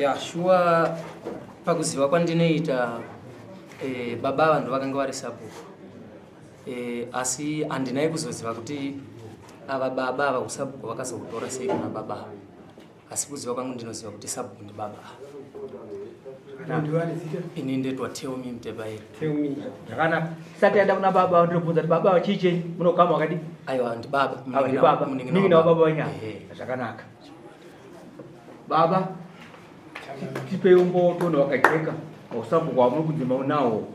Ya, shuwa pakuziva kwandinoita eh, baba ava ndovakanga vari sabhuku eh, asi handinai kuzoziva kuti ava baba ava usabhuku vakazohutora sei kuna baba ava asi kuziva kwangu ndinoziva kuti sabhuku ndibaba ava. Ini ndetwa Tell Me Mtebairi. Tell me. Zvakanaka. Sati aenda kuna baba ndinobvunza kuti baba chii chenyu munokama wakadii? Aiwa ndibaba. Ava ndibaba. Munin'ina wababa wenyu. Zvakanaka. Baba tipei umbowo tione wakajeka usabhuku wamuri kunzi maunawo.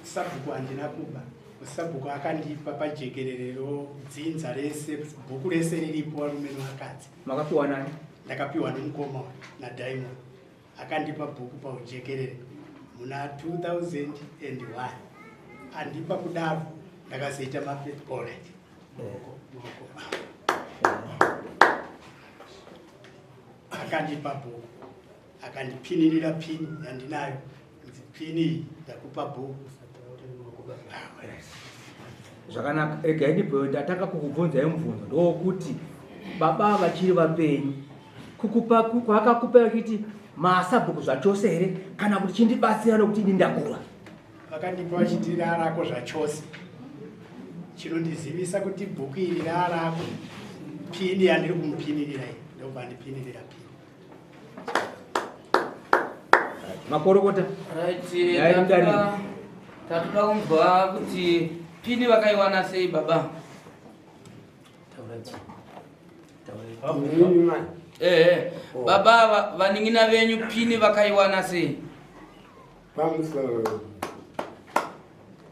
Sabhuku handina kuba. Sabhuku akandipa pajekerere rodzinza rese bhuku rese riripo varume nevakadzi. Makapiwa nani? Ndakapiwa nemukoma naDiamond. Akandipa bhuku paujekerere muna 2001. Andipa kudaro ndakazoita mapepa. All right. Akandipa bhuku akandipinirira pini yandinayo nzi pini iyi ndakupa bhuku. Zvakanaka, regai ndibhuye ndatanga kukubvunzai mubvunzo ndowokuti baba vachiri vapenyu kukupa kwakakupa vachiti masabhuku zvachose here kana kuti chindibatsira nokuti ini ndakura. Vakandipa vachiti rarako zvachose. Chinondizivisa kuti bhuku iri rarako pini yandiri kumupinirira iyi ndobva ndipinirira pini. Makorokota. Right, Nyaya yemudariro. tatoda kunzwa kuti pini vakaiwana sei baba? Taurai. Taurai. Inini mani. Ehe, baba vanin'ina venyu pini vakaiwana sei? Pamusoro.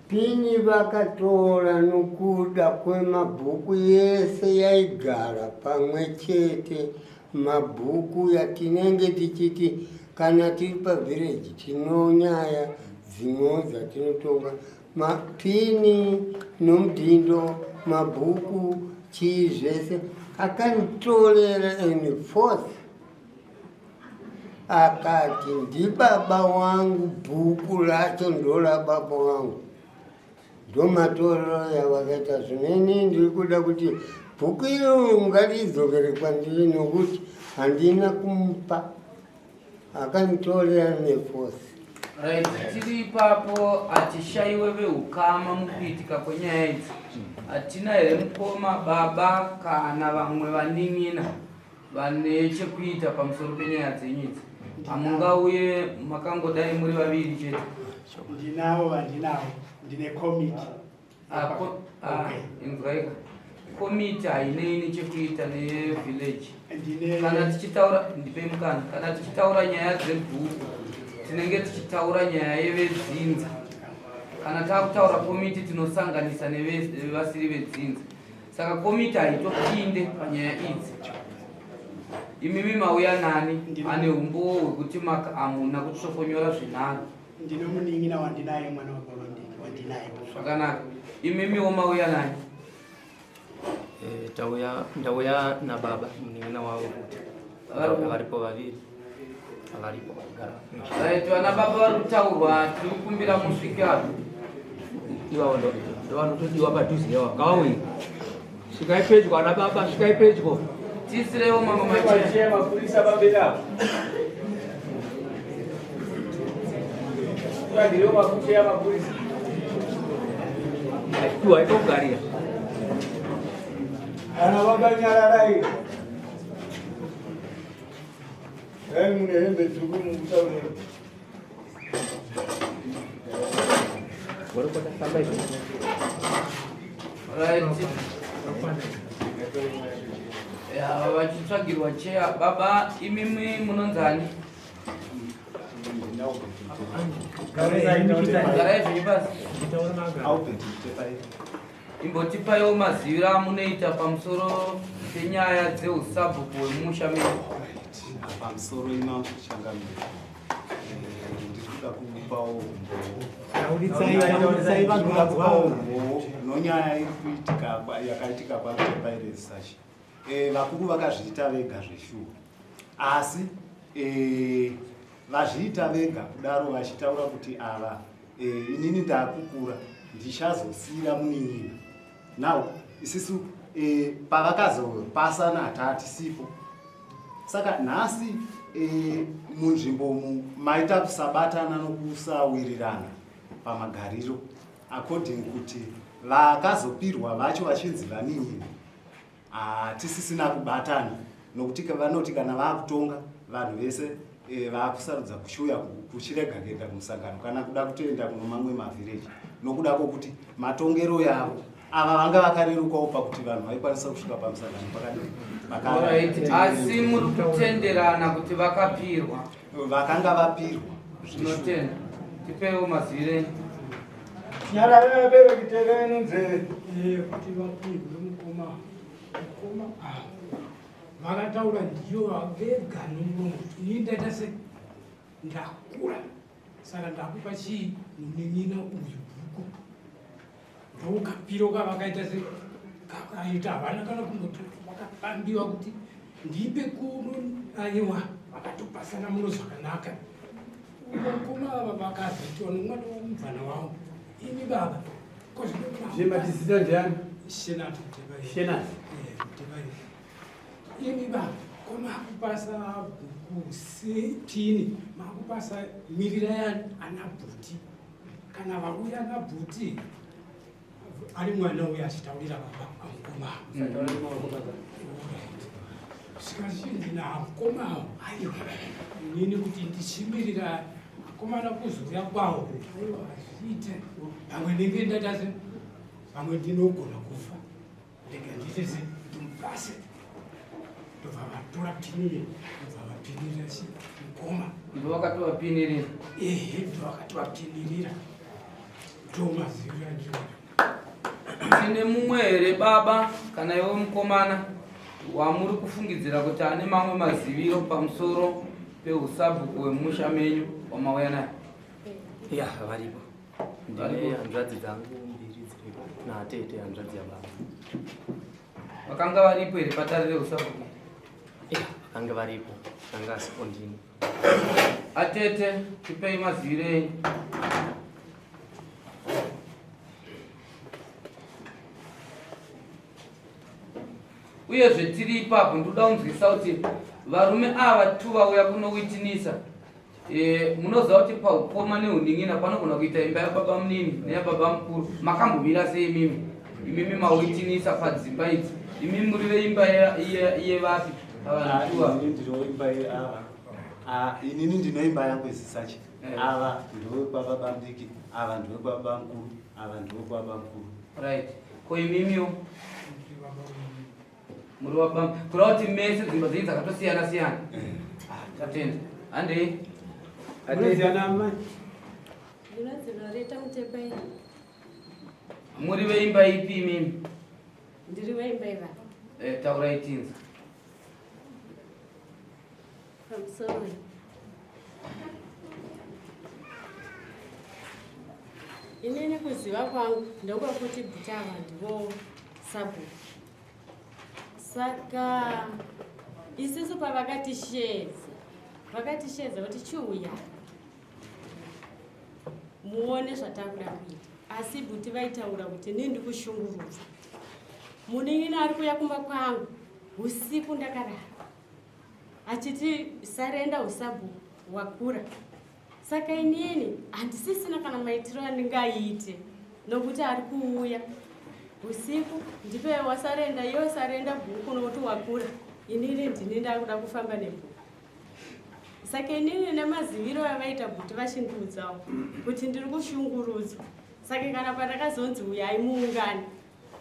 Pini vakatora nokuda kwemabhuku yese yaigara pamwe chete mabhuku yatinenge tichiti kana tiri pavhireji tinonyaya dzimwewo dzatinotonga mapini nomudhindo mabhuku chii zvese akanditorera and force akati ndibaba wangu bhuku racho ndorababa wangu ndomatorero yavakaita zvino ini ndiri kuda kuti bhuku iroro ngaridzokere kwandiri nokuti handina kumupa akanditorera nefosi. Right, tiri ipapo hatishaiwe veukama mukuitika kwenyaya idzi. Hatina here mukoma, baba kana vamwe vanin'ina vane chekuita pamusoro penyaya dzenyu idzi? Hamungauye makangodai muri vaviri chete. Ndinavo vandinavo, ndine komiti. Inzwaika, komiti hainei nechekuita nevillage. Kana tichitaura, ndipei mukana, kana tichitaura nyaya dzebhuku tinenge tichitaura nyaya yevedzinza. Kana takutaura komiti tinosanganisa nevasiri vedzinza. Saka komiti haitopinde panyaya idzi. Imimi mauya nani ane umbowo hwekuti hamuna kutsvokonyora zvenharo? Ndine munin'ina wandinaye mwana wababa ndiki wandinaye. Zvakanaka. Imimiwo mauya nani? Eh, tauya ndauya nababa munin'ina wavo kuti varipo vaviri varipo vagara. Right, vana baba vari kutaurwa tiri kukumbira musvike apo. Ivavo ndovanotodiwa padhuze yawa ngavauye. Svikai pedyo ana baba, svikai pedyo. Tisirewo mamwe macheya. Mapurisa pamberi apo. Tsvagirewo makucheya mapurisa. Achipiwa itogarira. Ana baba nyararai. Dai mune hembe tsvuku mukutaure. Right. Ya, vachitsvagirwa cheya baba imimi munonzani? Garai zvenyu pasi. Imbotipaiwo maziviro amunoita pamusoro penyaya dzeusabhuku hwemusha menyu. Pamusoro ino changamire. Ndiri kuda kupawo umbowo nonyaya iri kuitika yakaitika kwaTepairezi sachi. Vakuru vakazviita vega zveshuwa, asi vazviita vega kudaro vachitaura kuti ava inini ndakukura ndichazosiira munin'ina. Now isisu pavakazopasana hatisipo, saka nhasi e, munzvimbo umu maita kusabatana nokusawirirana pamagariro according kuti vakazopirwa vacho vachinzi vanin'ina hatisisina kubatana nokuti vanoti kana vakutonga vanhu vese e, vakusarudza kuchiuya kuchirega kuenda kumusangano kana kuda kutoenda kuno mamwe mavhireji nokuda kwokuti matongero yavo ava vanga vakarerukawo pakuti vanhu vaikwanisa kusvika pamusangano pakadii asi muri kutenderana kuti vakapirwa vakanga vapirwa zvinotenda tipewo mazivire Nyarara vabereki teerei nenzeve. Eh, kuti vapihwe mukoma mukoma ava vakataura ndiyo vega nomuromo kuti ini ndaita se ndakura saka ndakupa chii munin'ina uyu bhuku ndokapiro kavakaita se kakaita havana kana kumboti vakafambiwa kuti ndipe kuno aiwa vakatopasana muno zvakanaka Vakoma ava vakazoitwa nomwana womubvana wavo. Imi baba, Zvematizita ndiani? Shenati Mutevairi. Shenati. Eh, Mutevairi. Imi baba, ko makupasa bhuku setini, makupasa mirira yani ana bhuti. Kana vauya ana bhuti, ari mwana uya achitaurira baba amukoma zvikazhinji naamukoma avo aiwa inini kuti ndichimirira akomana kuzouya kwawo aiwa hazviite pamwe ndinge ndaita se pamwe ndinogona kufa ndega ndiite se ndimupase ndobva vatora pinire ndobva vapinirira chi mukoma ndo vakatovapinirira ehe ndo vakatovapinirira ndomazivira ndiro Tine mumwe here baba kana iwe mukomana wamuri kufungidzira kuti ane mamwe maziviro pamusoro peusabhuku hwemusha menyu wamauya naye? Ya, varipo. Ndine hanzvadzi dzangu mbiri dziripo natete hanzvadzi yababa. Vakanga varipo here patare reusabhuku? Ya, vakanga varipo. Anga asipo ndini. Atete, tipei maziviro enyu. Uyezve tiri ipapo ndinoda kunzwisisa kuti varume ava tu vauya kunowitinisa e, munoziva kuti paukoma neunin'ina panogona kuita imba yababa munini neyababa mukuru makambomira sei imimi imimi mawitinisa padzimba idzi imimi muri veimba yevapi pavanhu tuva ah, inini ndinoimba yangu isisachi eh. ava ndowekwababa mudiki ava ndowekwababa mukuru ava ndowekwababa mukuru right ko imimiwo muri wababa kureva kuti mese dzimba dzenyu dzakatosiyana siyana eh. ah, tatenda handei muri veimba ipi imimi ndiri veimba iva eh, taurai tinza Pamusoro. Inini kuziva kwangu ndokwekuti bhuti ava ndivo sabhuku. Saka isusu pavakatishedza, vakatishedza kuti chiuya muone zvatakuda kuita. Asi bhuti vaitaura kuti ini ndikushungurudzwa. Munin'ina ari kuuya kumba kwangu usiku ndakarara. achiti sarenda usabhuku wakura saka inini handisisina kana maitiro andingaite nokuti ari kuuya usiku ndipe wasarenda iwe sarenda bhuku nokuti wakura inini ndini ndakuda kufamba nebhuku saka inini nemaziviro avaita bhuti vachindiudzawo kuti ndiri kushungurudzwa saka kana pandakazonzi uyai muungane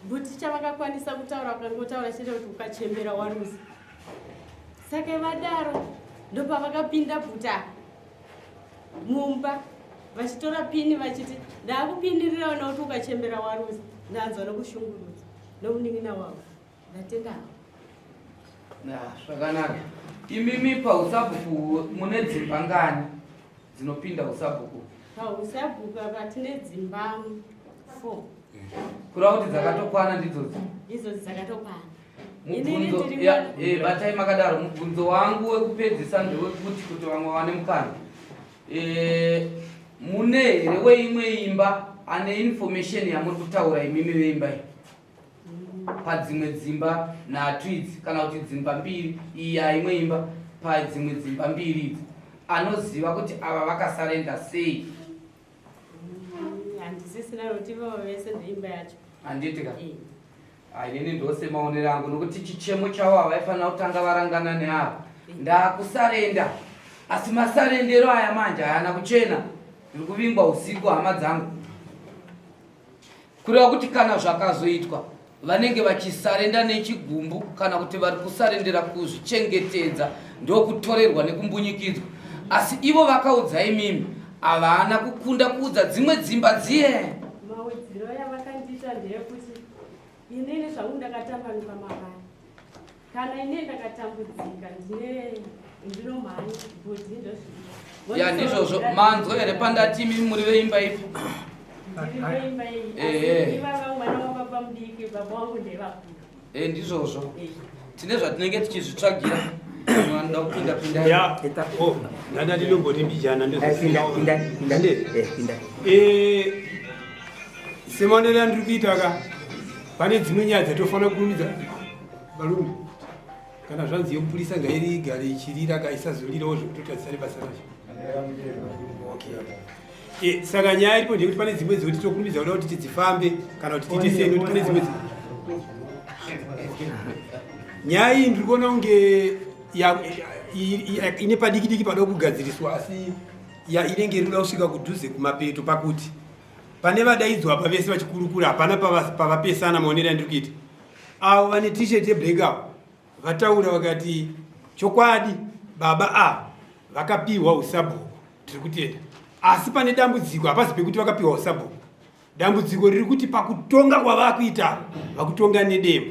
But chavakakwanisa kutaura vakangotaura chete kuti ukachembera waruza. Saka vadaro ndopavakapinda bhuta mumba vachitora pini vachiti ndakupindirira wena kuti ukachembera waruza ndanzwa nokushungurudzwa nomunin'ina wavo ndatenda havo. Zvakanaka. Imimi pausabhuku mune dzimba ngani dzinopinda usabhuku? Pausabhuku apa tine dzimba 4. Kureva kuti dzakatokwana ndidzodzi? Ndidzodzi dzakatokwana. Mubvunzo ya eh, batai makadaro. Mubvunzo wangu wekupedzisa ndewekuti kuti vamwe vane mukana eh, mune here weimwe imba ane information yamuri kutaura imimi veimba iyi padzimwe dzimba nhatu idzi kana kuti dzimba mbiri iyi yaimwe imba Padzimwe dzimba mbiri idzi anoziva kuti ava vakasarenda sei? Handisisina nokuti ivovo vese ndeimba yacho. Handiti ka? Eh. Ah, inini ndose maonero angu nokuti chichemo chavo havaifanira kutanga varangana neava. Eh. Ndakusarenda asi masarendero aya manje hayana kuchena. Ndiri kuvingwa usiku hama dzangu. Kureva kuti kana zvakazoitwa vanenge vachisarenda nechigumbu kana kuti vari kusarendera kuzvichengetedza ndokutorerwa nekumbunyikidzwa. Asi ivo vakaudza imimi havana kukunda kuudza dzimwe dzimba dziye. Maudziro yavakandiita ndeyekuti inini zvangu ndakatambanuka mavari Kana ini ndakatambudzika ndine ndinomhanya bhodhi ndozvii. Ya ndizvozvo manzwa here pandati imi muri veimba ipi? Ndiri veimba iyi. Asi ivava mwana wababa mudiki baba wangu ndevakuru. Eh ndizvozvo. Tine zvatinenge tichizvitsvagira. Vanoda kupinda pinda. Ya. Oh, ndanda ndinomboti mbijana ndozopinda. Pinda pinda. Eh, pinda. Eh semaonero andiri kuita ka pane dzimwe nyaya dzatofanira kukurumidza Varume, kana zvanzi yemupurisa ngairi igare ichirira ka isazorirawo zvekutotadzisa nebasa racho. Okay. E, saka nyaya iripo ndeyekuti pane dzimwe dzekuti tokurumidza kuda kuti tidzifambe kana kuti tiite sei nekuti pane dzimwe nyaya iyi ndiri kuona kunge ine padiki diki pada kugadziriswa asi ya inenge iri kuda kusvika kudhuze kumapeto pakuti pane vadaidzwa apa vese vachikurukura hapana pavapesana maonero andiri kuita Avo vane t-shirt yeblack avo vataura vakati chokwadi baba ava vakapiwa usabhuku tiri kutenda asi pane dambudziko hapazi pekuti vakapiwa usabhuku dambudziko riri kuti pakutonga kwavakuita vakutonga nedemo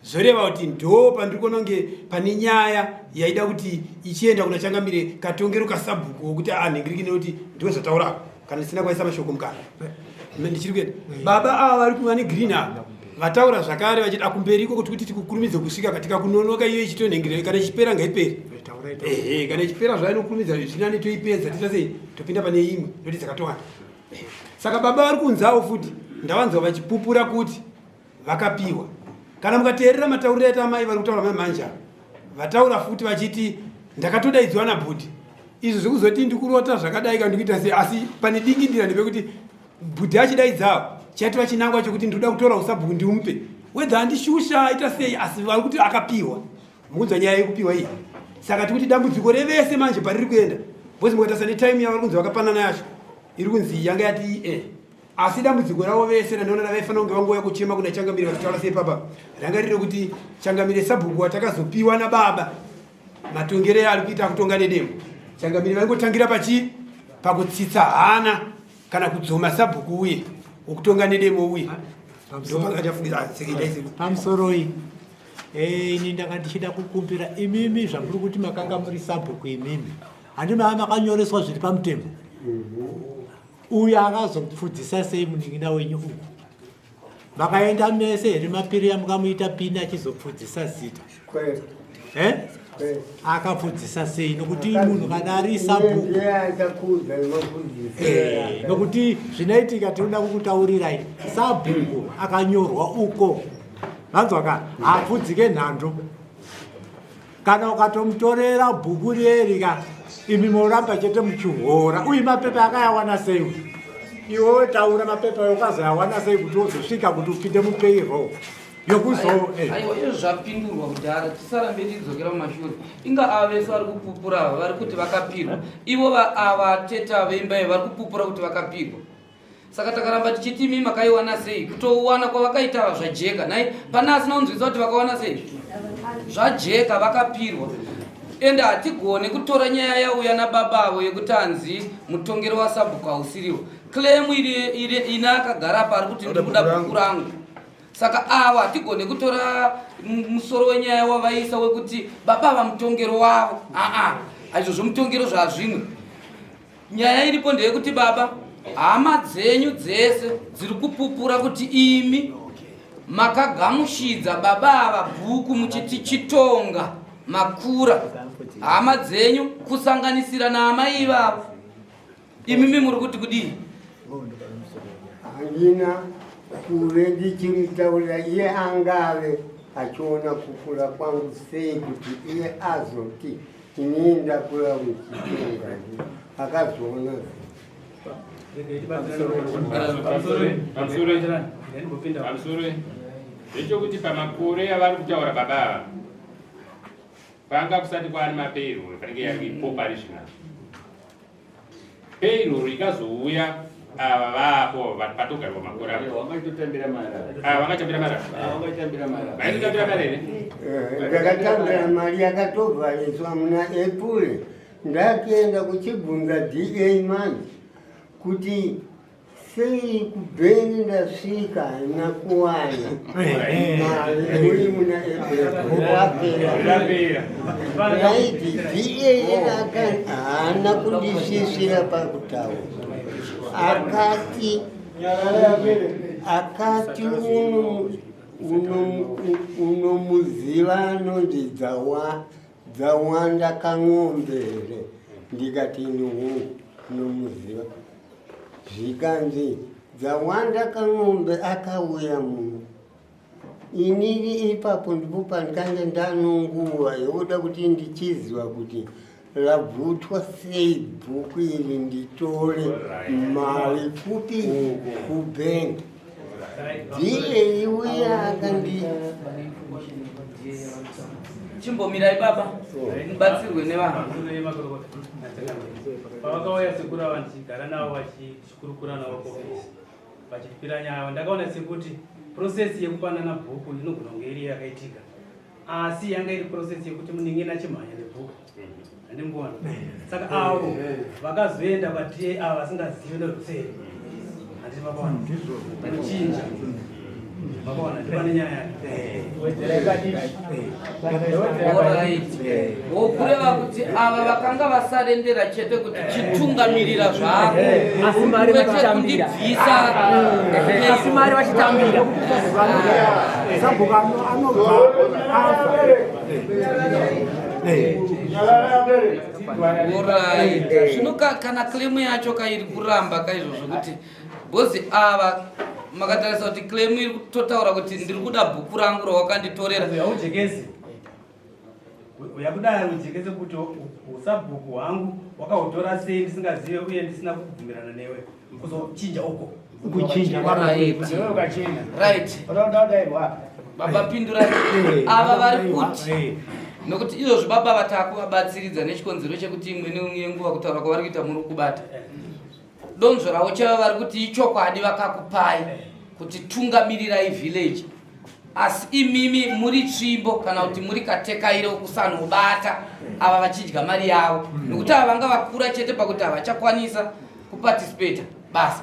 zvoreva kuti ndo pandiri kuona kunge pane nyaya yaida kuti ichienda kuna changamire katongero kasabhuku wokuti anhingiriki nekuti ndiwo zvataura kana ndisina kwaisa mashoko mukana ndichiri kuenda baba ava vari kuva negreen ava vataura zvakare vachiti akumberi iko kuti kuti tikukurumidze kusvika katika kunonoka iyo ichitonhengerera kana ichipera ngaipere ehe kana ichipera zvayo inokurumidza zvinani toipedza toita sei topinda pane imwe noti dzakatowanda saka baba vari kunzawo futi ndavanzwa vachipupura kuti vakapiwa kana mukateerera matauriro aita amai vari kutaura mai manje ava vataura futi vachiti ndakatodaidzwa nabhudhi izvo zvekuzoti ndikurota zvakadai kana ndikuita sei asi pane dingindira ndepekuti bhudhi achidaidzawo chaitova chinangwa chekuti ndinoda kutora usabhuku ndiumupe wedha andishusha aita sei asi vari kuti akapiwa mukunzwa nyaya yekupiwa iyi saka tikuti dambudziko revese manje pariri kuenda bcause mukatarisa netime yavari kunzi vakapanana yacho iri kunzi yanga yati eh. Asi dambudziko ravo vese randiona ravaifanira kunge vangouya kuchema kuna Changamire vachitaura sepapa ranga riri rekuti Changamire sabhuku watakazopiwa nababa matongere ari kuita kutonga nedemo. Changamire vaingotangira pachi pakutsitsa hana kana kudzoma sabhuku uye wekutonga nedemo uye pamusoroi eh, ini ndanga ndichida kukumbira imimi zvamuri kuti makanga muri sabhuku imimi handi mava makanyoreswa zviri pamutemo Uyu akazopfudzisa sei munin'ina wenyu uku? Makaenda mese here mapiriya mukamuita pini achizopfudzisa zita? Eh? Akapfudzisa sei nokuti munhu kana ari sabhuku eh, nokuti zvinoitika tinoda kukutaurirai sabhuku akanyorwa uko vanzwa ka hapfudzike nhando kana ukatomutorera bhuku rieri ka imi moramba chete muchihora uyu mapepa akayawana sei uyu iwewe taura mapepa ukazoyawana sei kuti uzosvika kuti upinde mupayroll yokuzo eh. aiwa izvo zvapindurwa kudhara tisarambe tichidzokera mumashure inga ava vese vari kupupura ava vari kuti vakapirwa ivo ava teta veimba iyo vari kupupura kuti vakapirwa saka takaramba tichiti imi makaiwana sei kutouwana kwavakaita ava zvajeka nhai pane asina kunzwisa kuti vakawana sei zvajeka vakapirwa ende hatigone kutora nyaya yauya nababa avo yekuti hanzi mutongero wasabhuku hausiriwo claim iri ine akagara apa ari kuti ndikuda bhuku rangu saka ava hatigone kutora musoro wenyaya wavaisa wekuti baba ava mutongero wavo aa aizvozvo mutongero zvazvimwe Nyaya iripo ndeyekuti baba, hama dzenyu dzese dziri kupupura kuti imi makagamushidza baba ava bhuku muchiti chitonga makura hama dzenyu kusanganisira naamai ivavo. Imimi muri kuti kudii? Handina kuve ndichimutaurira iye angave achiona kukura kwangu sei kuti iye azoti. Inini ndakura muchitonga akazoona pamusoro ndechekuti pamakore avari kutaura baba ava kwanga kusati kwaane mapayroll panenge yaripo pari zvino payroll ikazouya ava vaapo patogarwa makore avo Wangaitotambira mari. ava vangatambira mari Ah, wangaitambira mari. vaitotambira mari here Eh, ndakatambira mari yakatovhariswa muna April ndakuenda kuchibvunza DA manje kuti sei kubheni ndasvika haina kuwana mari uri muna April wapera right DA aka haana kundisvisvira pakutaura akati akati unomuziva anonzi Dzawanda Kang'ombe here ndikati ini hungu unomuziva zvikanzi Dzawanda Kang'ombe akauya muno inini ipapo ndipo pandikange ndanonguva yokuda kuti ndichiziva kuti rabvutwa sei bhuku iri nditore mari kupi kubhengi ndiye uya akandi Chimbomirai baba mubatsirwe nevanhu. Pavakauya sekuru ava ndichigara navo vachikurukura navo kuofisi vachitipira nyaya ndakaona sekuti process yekupanana bhuku inogona kunge iri yakaitika asi yanga iri process yekuti munin'ina achimhanya nebhuku handimboona saka avo vakazoenda kwaDA ava vasingazivi neruseri handiti makaona vanochinja makaona ndipane nyaya wokureva kuti ava vakanga vasarendera chete kuti chitungamirira zvako Asi mari kwete vachitambira. kundibvisa Asi mari vachitambira. Sabhuku anobva afa. Alright. Zvino kana claim yacho kairi kuramba kaizvozvo kuti bhozi ava makatarisa kuti claim iri kutotaura kuti ndiri kuda bhuku rangu rawakanditorera. Haujekesi. Yakudai ujekese kuti usabhuku hwangu wakautora sei ndisingazive uye ndisina kubvumirana newe kuzochinja uko. Kuchinja Right. Right. Baba pindurai. Ava vari kuti nokuti izvozvi baba vatakuvabatsiridza nechikonzero chekuti imwe neimwe yenguva kutaura kwavari kuita muri kubata. Donzvo ravo chaivo vari kuti ichokwadi vakakupai kuti tungamirirai village asi imimi muri tsvimbo kana kuti muri katekaire kusanobata ava vachidya mari yavo nokuti ava vanga vakura chete pakuti havachakwanisa kuparticipata basa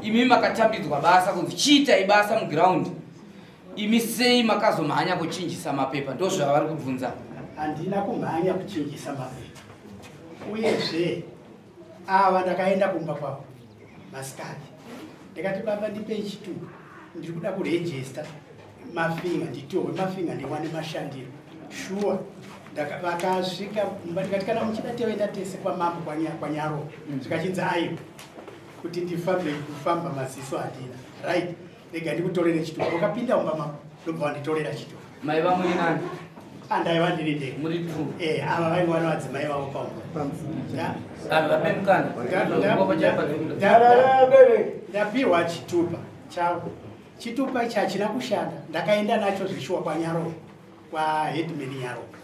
imi makatambidzwa basa kunzi chiitai basa muground imi sei makazomhanya kuchinjisa mapepa ndozvavari kubvunza Handina kumhanya kuchinjisa mapepa uyezve ava ndakaenda kumba kwavo masikati ndikati baba ndipei chitupa ndiri kuda kurejista mafinga nditohwe mafinga ndiwane mashandiro shuwa vakasvika kumba ndikati kana muchida toenda tese kwamambo kwanyaro zvikachinzi aiwa kuti ndifambe kufamba maziso handina right rega ndikutorere chitupa wakapinda mumba mako ndobva wanditorera chitupa Maiva muri nani? Andaiva ndiri ndega. Muri two. Eh, ava vainge vane vadzimai vavo paumba. Ava vape mukana. Ndapiwa chitupa chavo. Chitupa ichi hachina kushanda. Ndakaenda nacho zvishuwa kwaNyarova, kwaheadman Nyarova.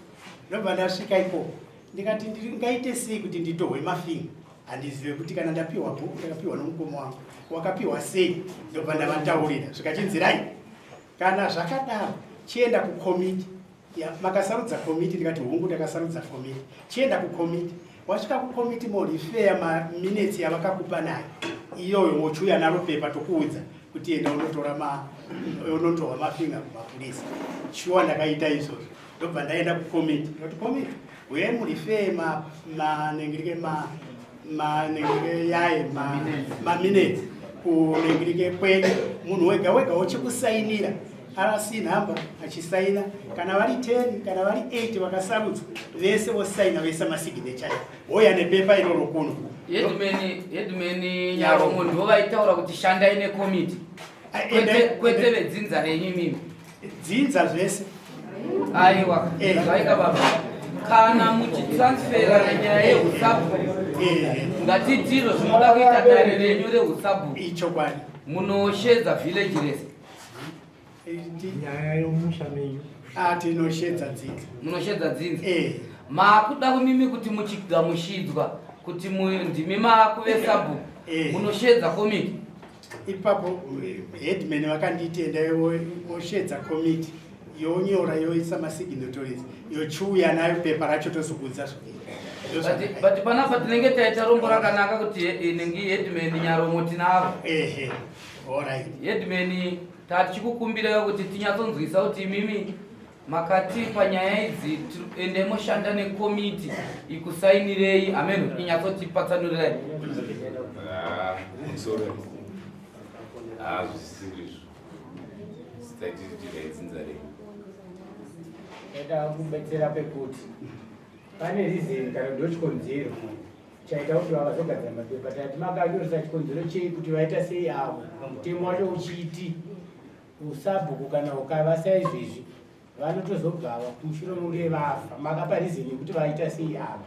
Ndobva ndasvika ikoko. Ndikati ndingaite sei kuti nditohwe mafinga? Handizive kuti kana ndapiwa bhuku ndakapiwa nomukoma wangu. Wakapiwa sei? Ndobva ndavataurira. Zvikachinzirai. Kana zvakadaro chienda kukomiti. Ya, makasarudza komiti ndikati hungu ndakasarudza komiti. Chienda kukomiti. Wasvika kukomiti morifeya maminetsi yavakakupa nayo. Iyoyo wochiuya naro pepa tokuudza kuti enda unotora ma unotorwa mafinga kumapurisa. Shuwa ndakaita izvozvo. Ndobva ndaenda kukomiti. Ndikati komiti uyai murifeye ma manengirike ma manengirike yaye maminetsi kunengirike kwenyu munhu wega wega wochikusainira rc number achisaina kana vari 10 kana vari 8 vakasarudzwa vese vosaina voisa masignature voya nepepa iroro kuno headman nyaromo ndivo vaitaura kuti shandai nekomiti kwete vedzinza renyu imimi dzinza zvese aiwa eh. zvaika baba Kana muchitransferana nyaya yehusabhuku, ngatiitiro zvinoda kuita dare renyu rehusabhuku. Ichokwadi. Munoshedza village rese. Nyaya yomusha menyu. Ah, tinoshedza dzinza. Munoshedza dzinza. Eh. Maakuda kumimi kuti muchigamushidzwa kuti ndimi maakuve sabhuku. Eh. Munoshedza komiti. Ipapo headman vakanditi endai voshedza komiti yonyora yoisa masignatories yochiuya nayo pepa racho tozokunza zvekuita. But panapa tinenge taita rombo rakanaka kuti inenge headman Nyaromo tinavo. Ehe. Alright. Headman tatichikukumbirai kuti tinyatsonzwisa kuti imimi makati panyaya idzi ende moshanda nekomiti ikusainirei amen inyatsotipatsanurirai. Ah, musoro. Ah, zvisiri izvo. Sitaitiri dzinza renyu. Ndaida kubetsera pekuti pane reason kana ndo chikonzero chaita kuti vakazogadzira mapepa. Tati makanyoresa chikonzero chei kuti vaita sei avo mutemo wacho uchiti usabhuku kana ukava saizvezvi vanotozobvava mushure munge vafa. Makapa reason yekuti vaita sei ava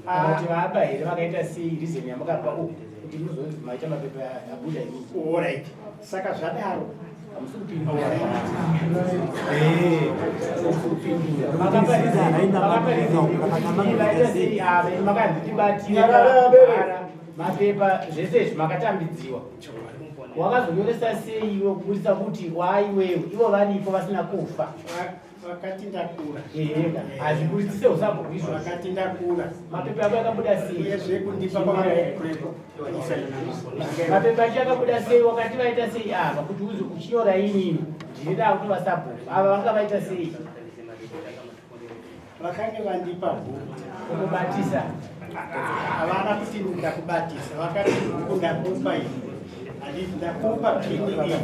kana kuti vaaba here vakaita sei reason yamakapa uku kuti muzonzi maita mapepa abuda imimi. Alright. Saka zvadaro hamusi kupindura. Makapandibatira mapepa zvese izvi makatambidziwa wakazonyoresa sei iwe kuburitsa kuti waiwewe ivo varipo vasina kufa? Vakati ndakura. Eheka, hazviburitsi seusabhuku izvo. Vakati ndakura. Mapepa ako akabuda sei? Uyezve kundipa mapepa acho akabuda sei? Wakati vaita sei ava kuti uzi uchinyora inini ndini ndakuti vasabhuku ava vanga vaita sei? Vakange vandipa bhuku. Kukubatisa? Havana kuti ndakubatisa, vakati bhuku ndakupa iyi. Handiti ndakupa pini iyi.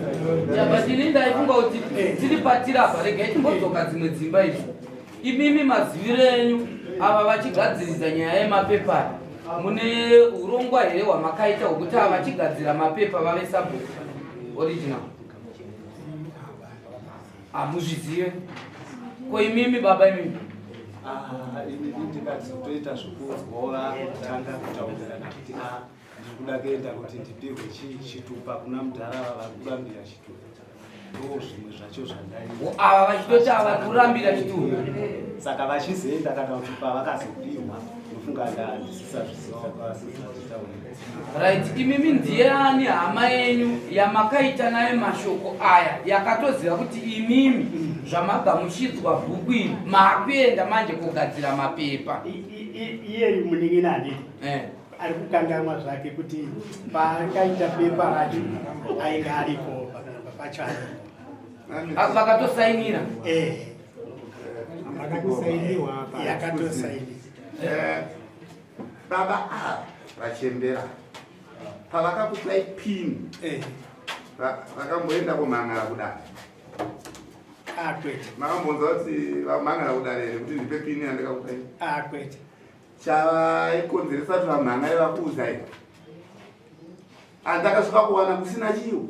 But ini ndaifunga kuti tiri patiri apa, regai timbodzoka dzimwe dzimba idzi. Imimi maziviro enyu ava vachigadziridza nyaya yemapepa, mune urongwa here hwamakaita hwekuti ava vachigadzira mapepa vave sabhuku original? Hamuzvizive? Ko imimi baba imimi? Ah, ini ndikati toita zvekuudzwa kutanga kutaurirana kuti ah, ndiri kuda kuenda kuti ndipihwe chitupa kuna mudhara vari kurambira chitupa. Ndo zvimwe zvacho zvandai. Ava vachitoti ava kurambira chitupa. Saka vachizoenda kana kuti pavakazopihwa ndofunga ndandisisazviziva. Right, imimi ndiani hama yenyu yamakaita nayo mashoko aya yakatoziva kuti imimi zvamagamuchidzwa bhuku iri maakuenda manje kugadzira mapepa? Iyeyu munin'ina handiti ari kukanganwa zvake kuti paakaita pepa racho ainge aripo papepa pacho aripo. Vakatosainira? Yakatosainiwa. Baba ava vachembera pavakakupai pini vakamboenda kumhangara kudare? Kwete. Makambonzwa kuti vamhangara kudare here kuti ndipe pini yandikakupai? Kwete. Chavaikonzeresa kuti vamhangare vakuudzai andakasvika kuwana kusina chiwo.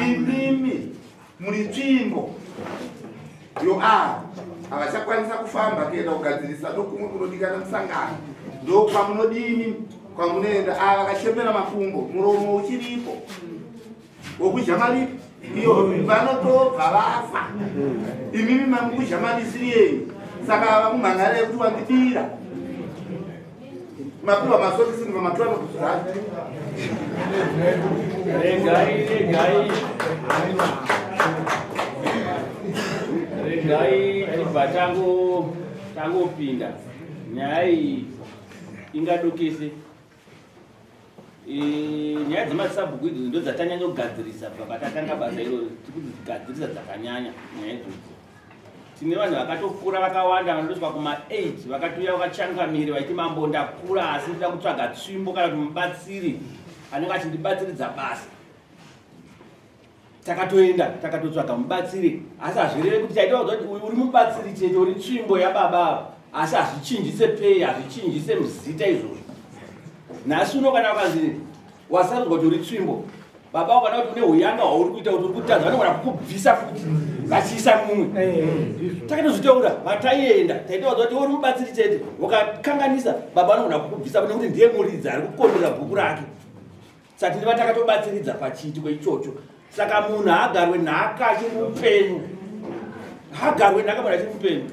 Imimi muri tsvimbo yo ava havachakwanisa kufamba kuenda kugadzirisa ndokumwe kunodikana musangano ndokwamunodini kwamunoenda. Ava vakachembera makumbo muromo uchiripo wokudya mari iyo vanotobva vafa. Imimi mamukudya mari isiri yenyu, saka ava mumhangara yekuti wandibira mapiwa masokisi pamatura nokuzati. Regai, regai, regai tibva tangopinda nyaya iyi ingadokese. Nyaya dzemasabhuku idzodzo ndo dzatanyanya kugadzirisa kubva patatanga basa iroro. Tiri kudzigadzirisa dzakanyanya nyaya idzodzo. Tine vanhu vakatokura vakawanda vanotosvika kuma8 vakatouya vakachangamire vaiti mambo ndakura asi ndida kutsvaga tsvimbo kana kuti mubatsiri anenge achindibatsiridza basa. Takatoenda takatotsvaga mubatsiri, asi hazvireve kuti taita kuti uyu uri mubatsiri chete, uri tsvimbo yababa ava, asi hazvichinjise pei, hazvichinjise muzita izvozvo. Nhasi uno kana ukanzi wasarudzwa kuti uri tsvimbo, Baba ukana kuti une huyanga hwauri kuita kuti uri kutadza vanogona kukubvisa futi vachiisa mumwe. Eh, Takatozvitaura vataienda taitaudza kuti uri mubatsiri chete ukakanganisa baba vanogona kukubvisa nekuti ndiye muridzi ari kukondera bhuku rake. Saka tine vatakatobatsiridza pachiitiko ichocho. Saka munhu haagarwe nhaka achiri mupenyu, haagarwe nhaka munhu achiri mupenyu.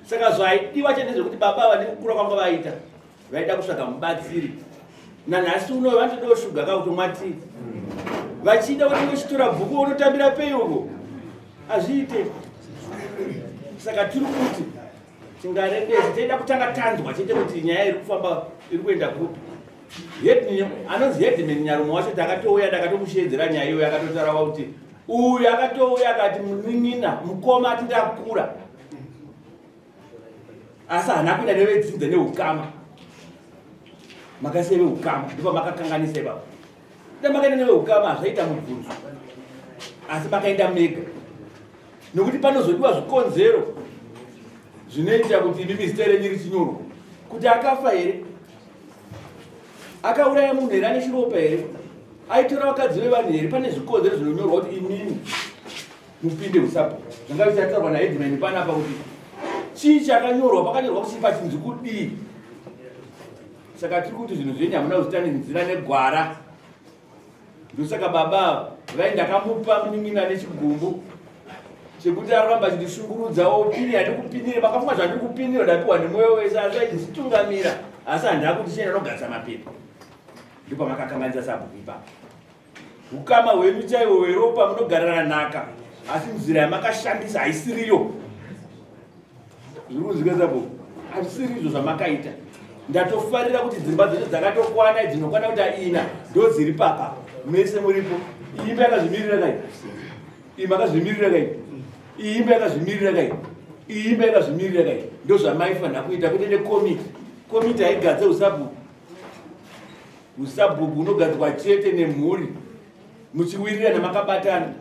Saka zvaidiwa chete ndezvekuti baba ava nekukura kwanga vaita vaida kutsvaga mubatsiri. Nanhasi uno vanotodawo shuga ka kutomwa tii, vachida kuti uchitora bhuku unotambira pei uko, hazviite. Saka tiri kuti tingarebesa, taida kutanga tanzwa chete kuti nyaya iri kufamba iri kuenda kupi. Anonzi headman Nyarumo wacho takatouya ndakatomusheedzera nyaya iyoyo, akatotaura kuti uyu akatouya akati munin'ina mukoma ati ndakura, asi haana kuenda nevedzinza neukama. Makasiya veukama ndipo makakanganisa ipapo. Da makaenda neveukama hazvaita mubvunzo, asi makaenda mega nekuti panozodiwa zvikonzero zvinoita kuti imimi zita renyu richinyorwa kuti akafa here, akauraya munhu here, ane chiropa here, aitora vakadzi vevanhu here. Pane zvikonzero zvinonyorwa kuti imimi mupinde usabhuku. Zvanga zvichataurwa naheadman panapa kuti chii chakanyorwa, pakanyorwa kuti pachinzi kudii. Saka tiri kuti zvinhu zvenyu hamuna kuzviita nenzira negwara. Ndosaka baba vai ndakamupa munin'ina nechigumbu chekuti aramba achindishungurudza opini handikupinire makafunga zvandikupinira ndapiwa nemwoyo wese asi achizitungamira asi handina kuti chienda nogadzisa mapepa. Ndipo makakanganisa sabhuku ipapo. Ukama hwenyu chaiwo hweropa munogarana nhaka asi nzira yamakashandisa haisiriyo. Zviri kunzwika sabhuku? Hazvisiri izvo zvamakaita. Ndatofarira kuti dzimba dzacho dzakatokwana dzinokwana kuti ina ndo dziri papa mese muripo. Iyi imba yakazvimirira kai, iyi makazvimirira kai, iyi imba yakazvimirira kai, iyi imba yakazvimirira kai. Ndo zvamaifanira kuita kwete nekomiti. Komiti haigadze usabhuku. Usabhuku unogadzwa chete nemhuri muchiwirirana makabatana.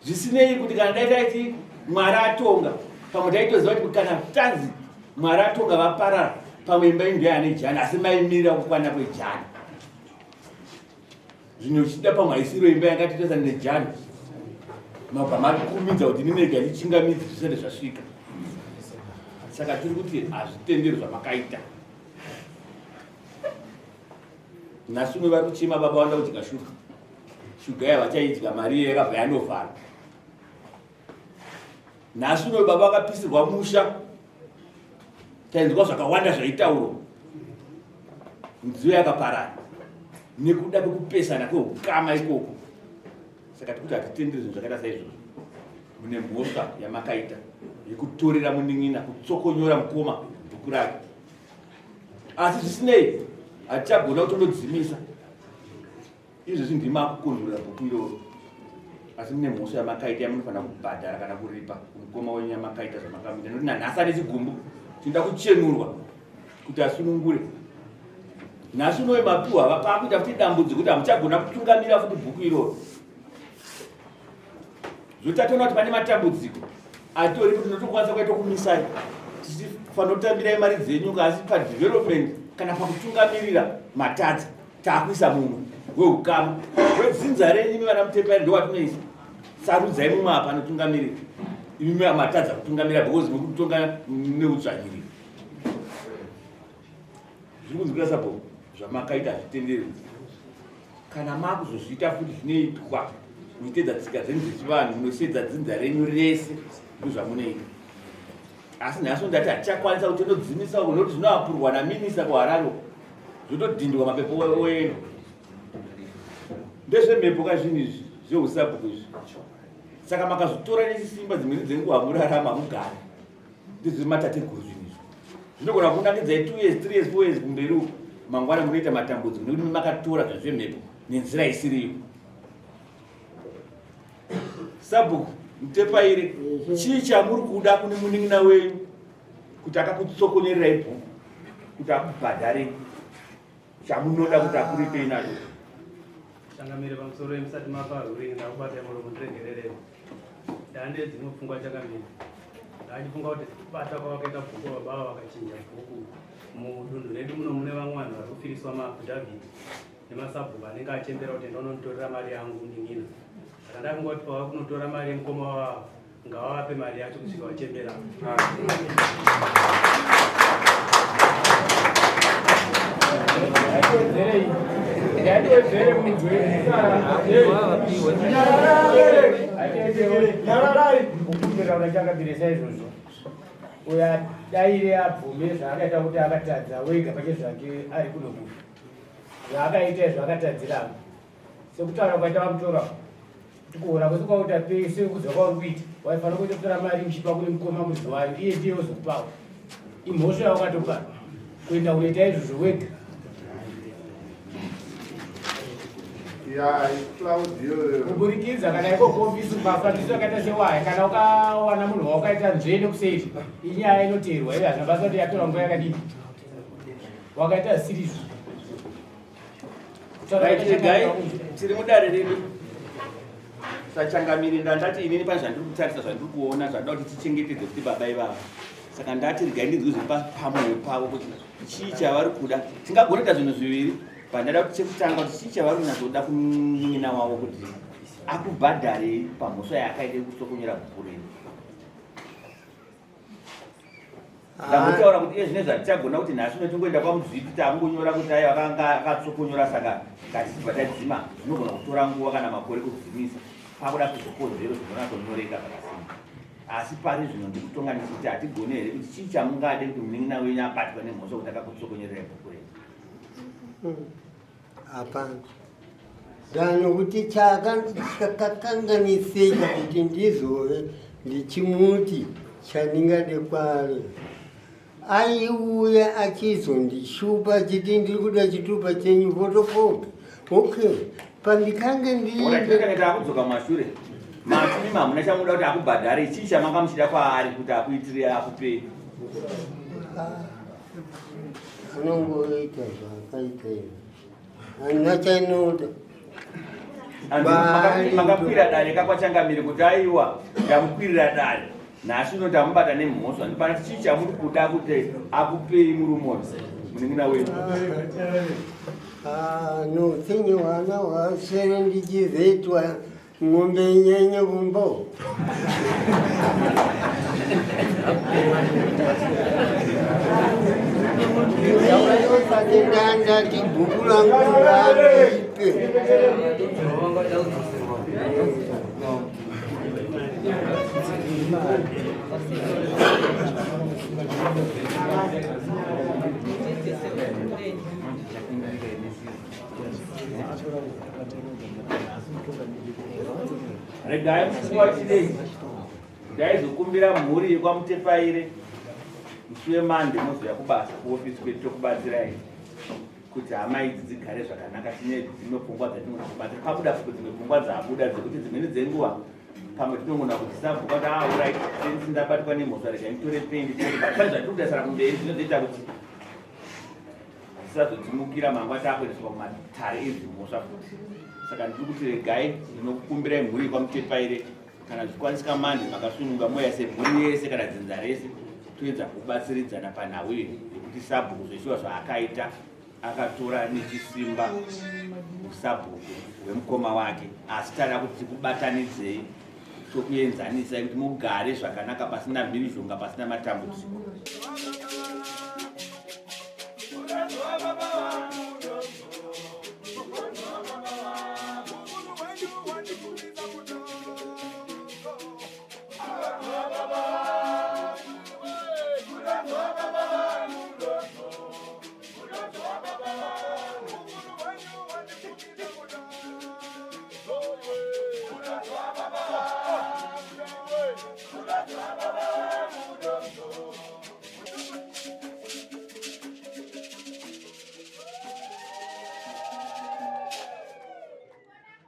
Zvisinei kuti kana dai taiti Mwari atonga, pamwe taitoziva kuti kana tanzi Mwari atonga vaparara, pamwe imba inge ane jana, asi maimirira kukwana kwejana. Zvino uchida pamwe haisiro imba yakatoita nejana, mabva makurumidza kuti inini rega ndichingamidze zvisati zvasvika. Saka tiri kuti hazvitenderi zvamakaita. Nhasi uno vari kuchema baba vanoda kudya shuga. Shuga yavachaidya mari iye yakabva yanovhara. Nhasi uno baba vakapisirwa musha. Tainzwa zvakawanda zvaitaurwa. Midziyo yakaparara nekuda kwekupesana kweukama ikoko. Saka tikuti hatitenderi zvinhu zvakaita saizvozvo. Mune mhosva yamakaita yekutorera munin'ina, kutsokonyora mukoma bhuku rake. Asi zvisinei hatichagona kutondodzimisa izvezvi, ndimi makukonzorera bhuku iroro, asi mune mhosva yamakaita yamunofanira kubhadhara kana kuripa kumukoma wenyu yamakaita zvamakamuita, nekuti nanhasi ane chigumbu chinoda kuchenurwa kuti asunungure. Nhasi unowe mapiwa vapaakuita futi dambudziko kuti hamuchagona kutungamira futi bhuku iroro. Zvotatoona kuti pane matambudziko atori kuti tinotokwanisa kuita kumisai tichifanira kutambirai mari dzenyu, asi padevelopment kana pakutungamirira matadza, taakuisa mumwe weukama wedzinza renyu. Imi vana Mutepairi ndowatinoisa, sarudzai mumwe apa anotungamirira. Imi matadza kutungamira because muri kutonga neudzvanyiriri. Zviri kunzwira sabo zvamakaita hazvitenderwi. Kana makuzozviita futi zvinoitwa muchiteedza tsika dzenyu dzechivanhu, munosedza dzinza renyu rese, ndozvamunoita. Asi nhasi ndati hatichakwanisa kuti todzimisa uko nekuti zvinoapurwa naminista kuHarare, zvotodhindwa mapepo oenda. Ndezvemhepo ka zvinhu izvi zveusabhuku izvi. Saka makazvitora nechisimba, dzimweni dzenguva hamurarama, hamugari. Ndezvematateguru zvinhu izvi zvinogona kunakidzai 2 years, 3 years, 4 years kumberi uko, mangwana munoita matambudziko nekuti makatora zvinhu zvemhepo nenzira isiriyo. Sabhuku Mutepaire, chii chamuri kuda kune munin'ina wenyu kuti akakutsokonyererai bhuku kuti akubhadharei, chamunoda kuti akuripei nacho? Changamire, pamusoro yemusati mapa ruling, ndakubata muromo, ndiregererei. Ndande dzimwe pfungwa changamire. Ndachifunga kuti kubata kwavakaita bhuku baba ava vakachinja bhuku mudunhu redu muno mune vamwe vanhu vari kufiriswa maaffidavit. nemasabhuku anenge achembera kuti ndononditorera mari yangu munin'ina saka ndakungoti pava kunotora mari yemukoma wavo ngavavape mari yacho kusvika vachembera. Ukumbira saizvozvo uyo adaire abvume zvaakaita kuti akatadza wega pache zvake ari kunokufa zvaakaita izvo akatadzirana sekutaura kwaita vamutora kuti kuhora kwese kwauita pese kudza kwauri kuita waifanira kuita kutora mari uchipa kune mukoma muridzi wayo iye ndiye ozokupawo imhosva yawakatopa kuenda kunoita izvozvo wega. Kuburikidza kana iko kuofisi mafambisiro akaita sewaya kana ukawana munhu waukaita nzvee nekuseri inyaya inoteerwa iyo hazvina basa kuti yatora nguva yakadini wakaita zvisiri izvo. Regai tiri mudare redu sachangamire ndandati inini pane zvandiri kutarisa zvandiri kuona zvandida kuti tichengetedze kuti baba ivava saka ndati regai ndinzwe zviri pamwoyo pavo kuti chii chavari kuda tingagona kuita zvinhu zviviri pandada kuti chekutanga kuti chii chavari kunyatsoda kumunin'ina wavo kuti akubhadharei pamhosva yaakaita yekutsokonyera bhuku renyu. Ndambotaura kuti iye zvine zvatichagona kuti nhasi uno tingoenda kwamudzviti takungonyora kuti aiwa akanga akatsokonyora saka ngatichibva tadzima zvinogona kutora nguva kana makore kudzimisa pakuda kuzvikonzero zvinonyatsonyoreka zvakasimba asi pari zvino ndikutonga ndichiti hatigone here kuti chii chamungade kuti munin'ina wenyu abatwa nemhosva kuti akakutsokonyerera bhuku renyu. Hapana ndanokuti chakakanganisika kuti ndizove ndichimuti chandingade kwaari aiuya achizondishupa achiti ndiri kuda chitupa chenyu photocopy okay pandikange ndiinge takudzoka mumashure mati mimi hamuna chamuda kuti akubhadhare chii chamanga muchida kwaari kuti akuitire akupei? Anongoita zvaakaita izvi handina chainoda. Makakwira dare kakwachangamire kuti aiwa ndamukwirira dare nhasi uno ndamubata nemhosva ndipana chii chamuri kuda kuti akupei murume uyu munin'ina wenyu? Noutsinye hwana hwaswere ndichizoitwa ng'ombe inyenye kumbo. Ndosake ndandati bhuku langu ngandipe. Regai musi wachidei ndaizokumbira mhuri yekwaMutepaire musi wemande mozouya kubasa kuofisi kwedu tokubatsirai kuti hama idzi dzigare zvakanaka. Tine dzimwe pfungwa dzatinogona kubatsira pabuda futi dzimwe pfungwa dzabuda dzekuti dzimweni dzenguva pamwe tinogona kuti sabhuka kuti aurit sensi ndabatwa nemhosva regai nditore pendi pane zvatiri kutarisira kumberi zvinozoita kuti zvisazotimukira mangwa takuendeswa kumatare edzimhosva futi. Saka ndiri kuti regai ndinokukumbirai mhuri yekwaMutepaire kana zvikwanisika mande makasununga moya semhuri yese kana dzinza rese toedza kubatsiridzana panhau iyi yekuti sabhuku zveshuwa zvaakaita akatora nechisimba usabhuku hwemukoma wake asi tada kuti tikubatanidzei tokuenzanisai kuti mugare zvakanaka pasina mhirizhonga pasina matambudziko.